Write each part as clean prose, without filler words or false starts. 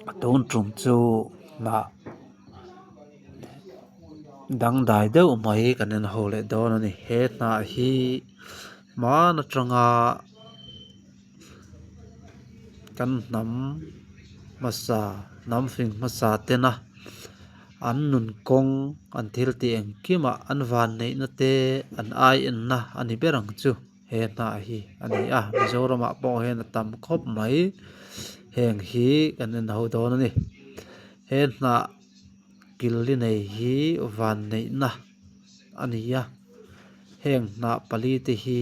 Tun tum chu hnah dangdai deuh mai kan en ho leh dawn a ni he hnah hi hman atanga kan hnam hmasa hnam fing hmasa tena an nun kawng an thil tih engkimah an vanneihna te an aienna a ni ber ang chu. He hnah hi a ni a Mizoramah pawh hian a tam khawp mai heng hi kan en ho dawn a ni he hnah kil li nei hi vanneihna a ni a heng hnah pali te hi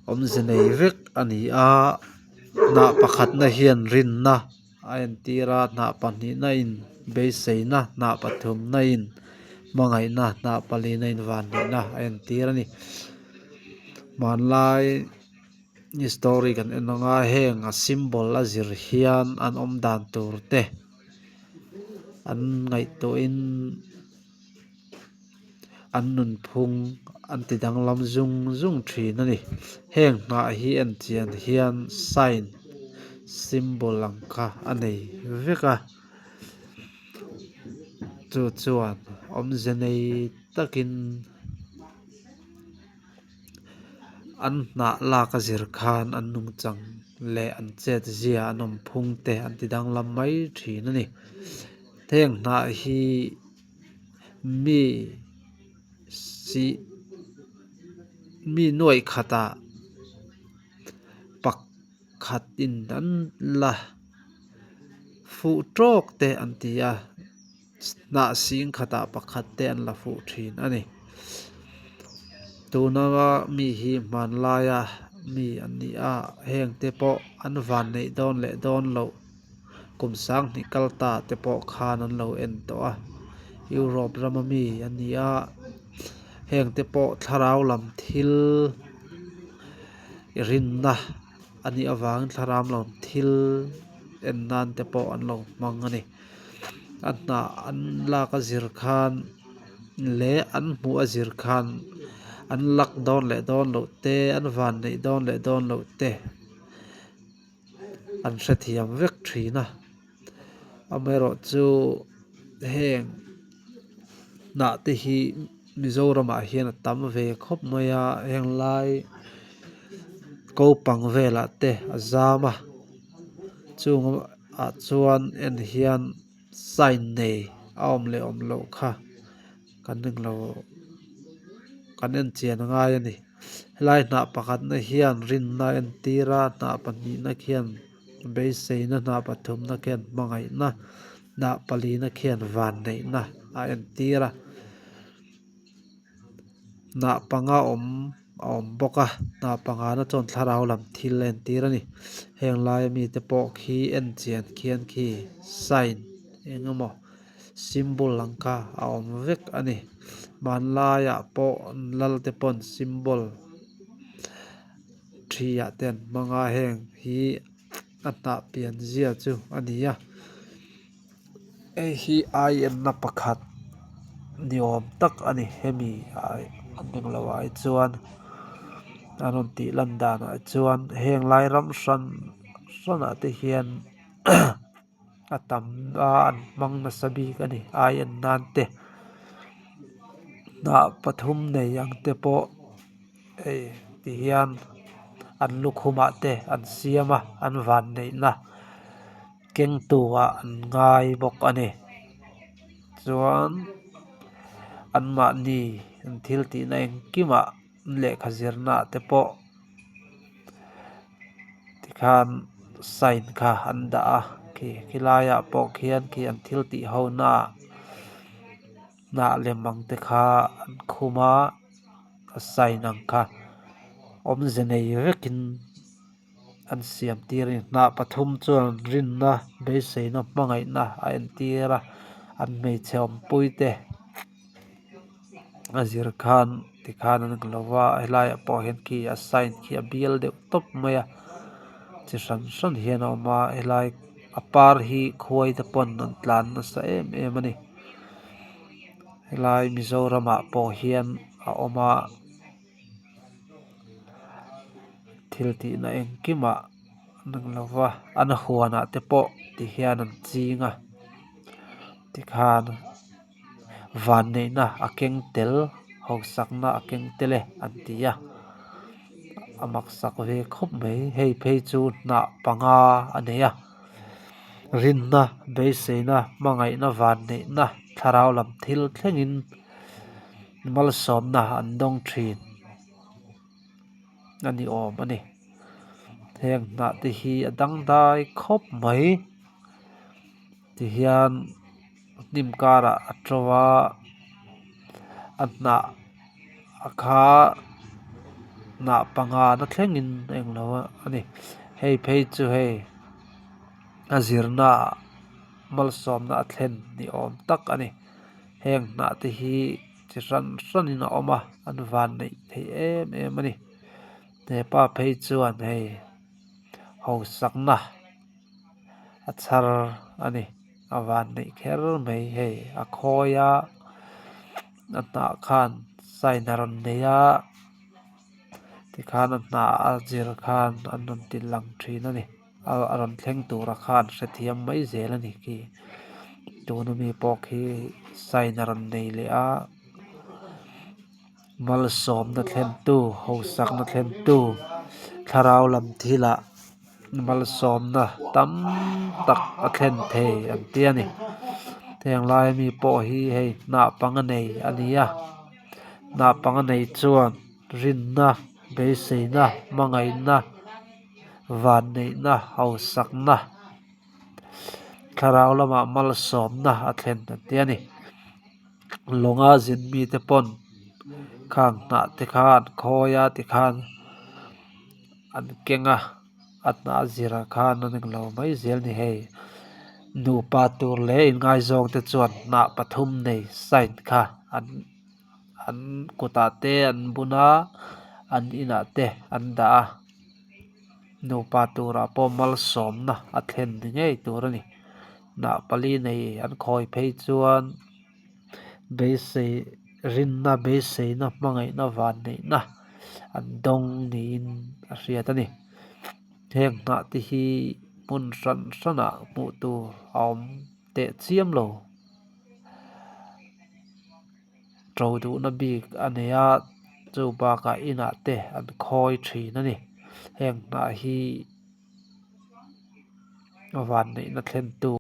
awmze nei vek a ni a hnah pakhatna hian rinna a entir a hnah pahnihna in beiseina hnah pathumna in hmangaihna hnah palina in vanneihna a entir a ni hmanlai story kan en ang a heng a symbol a zir hian an awm dan tur te an ngaihtuah in. An nunphung an ti danglam zung zung thin a ni heng hnah hi en chian hian sign symbol ang kha a nei vek a chu chuan awmze nei takin an hnah lak a zir khan an nungchang leh an chet zia an awm phung te an ti danglam mai thin a ni heng hnah hi. Mi sih mi nuaih khatah pakhatin an la fuh tawk te an ti a hnah sing khatah pakhat te an la fuh thin a ni tuna mi hi hmanlaia mi an ni a heng te pawh an vanneih dawn leh dawn loh. Kum sanghnih kal ta te pawh khan an lo en tawh a, Europe rama mi a ni a, heng te pawh thlarau lam thil i rinna a nih avangin thlarau lam thil en nan te pawh an lo hmang a ni. A hnah an lak a zir khan leh an hmuh a zir khan an lak dawn leh dawn loh te an vanneih dawn leh dawn loh te. An hrethiam vek thin a amaherawh chu heng hnah te hi Mizoramah hian a tam ve khawp mai a heng lai ko pang velah te a zam a chung ah chuan en hian sign nei a awm leh awm loh kha kan englo kan en chian a ngai a ni. Helai hnah pakhatna hian rinna a entir a hnah pahnihna khian beiseina hnah pathumna khian hmangaihna hnah palina khian vanneihna a entir a hnah panga awm a awm bawk a hnah pangana chuan thlarau lam thil a entir a ni heng laia mite pawh khi en chian khian khi sign eng emaw. Symbol ang kha a awm vek a ni hmanlaiah pawh lal te pawn symbol thi ah te an hmang a heng hi a hnah pian zia chu a ni a hei hi aienna pakhat ni awm tak a ni hemi ah an englo ah hi chuan an rawn tih lan danah chuan heng lai ram hran hranah te hian. A tam a an hmang nasa bik a ni ai en nan te hnah pathum nei ang te pawh hei ti hian an lukhumah te an siam a an vanneihna keng tu ah an ngai bawk a ni chuan anmahni an thil tihna engkimah lehkha zirna ah te pawh. Tikhan sign kha an dah a khi khilaiah pawh khian khi an thil tih ho naah hnah lem ang te kha an khum a a sign ang kha awmze nei vekin an siam tir a ni hnah pathum chuan rinna beiseina hmangaihna a entir a an hmeichhe awmpui te. A zir khan tikhan an ang lova helaiah pawh hian khi a sign khi a bial deuh tawp mai a chi hran hran hian a awm a helai a par hi khuai te pawn an tlan nasa em em a ni helai Mizoramah pawh hian a awm a thil tihna engkimah. lova an huanah te pawh ti hian an ching a tikhan vanneihna a keng tel hausakna a keng tel e an ti a a maksak ve khawp mai hei phei chu hnah panga a nei a rinna beiseina hmangaihna vanneihna thlarau lam thil thlengin malsawmna an dawng thin a ni awm a ni heng hnah te hi a dangdai khawp mai tihian hnim karah a to a a hnah a kha hnah panga na thlengin a englo a ni hei phei chu hei a zirna ah malsawmna a thlen ni awm tak a ni heng hnah te hi chi hran hranin a awm a an van neih theih em em a ni hepa phei chuan hei hausakna a chhar a ni a van neih kher mai hei a khawi a a hnah khan sign a rawn nei a tikhan a hnah a zir khan an rawn ti lang thin a ni a rawn thleng tura khan hrethiam mai zel a ni khi tuna mi pawh khi sign a rawn nei leh a. Malsawmna thlentu hausakna thlentu thlarau lam thilah malsawmna tam tak a thlen thei an ti a ni heng laia mi pawh hi hei hnah panga nei a ni a hnah panga nei chuan rinna beiseina hmangaihna vanneihna hausakna thlarau lamah malsawmna a thlen an ti a ni. Lawnga zin mite pawn khang hnah te kha an khawi a tikhan an keng a a hnah zirah khan an englo mai zel a ni hei nupa tur leh inngaizawng te chuan hnah pathum nei sign kha an an kutah te an bun a an inah te an dah a nupa turah pawh malsawmna a thlen ni ngei tur a ni. Hnah pali nei an khawi phei chuan beisei rinna beiseina hmangaihna vanneihna an dawng niin a hriat a ni. Heng hnah te hi hmun hran hranah hmuh tur a awm teh chiam lo. To duhna bik a nei a chu bakah inah te an khawi thin a ni. Heng hnah hi. Vanneihna thlentu.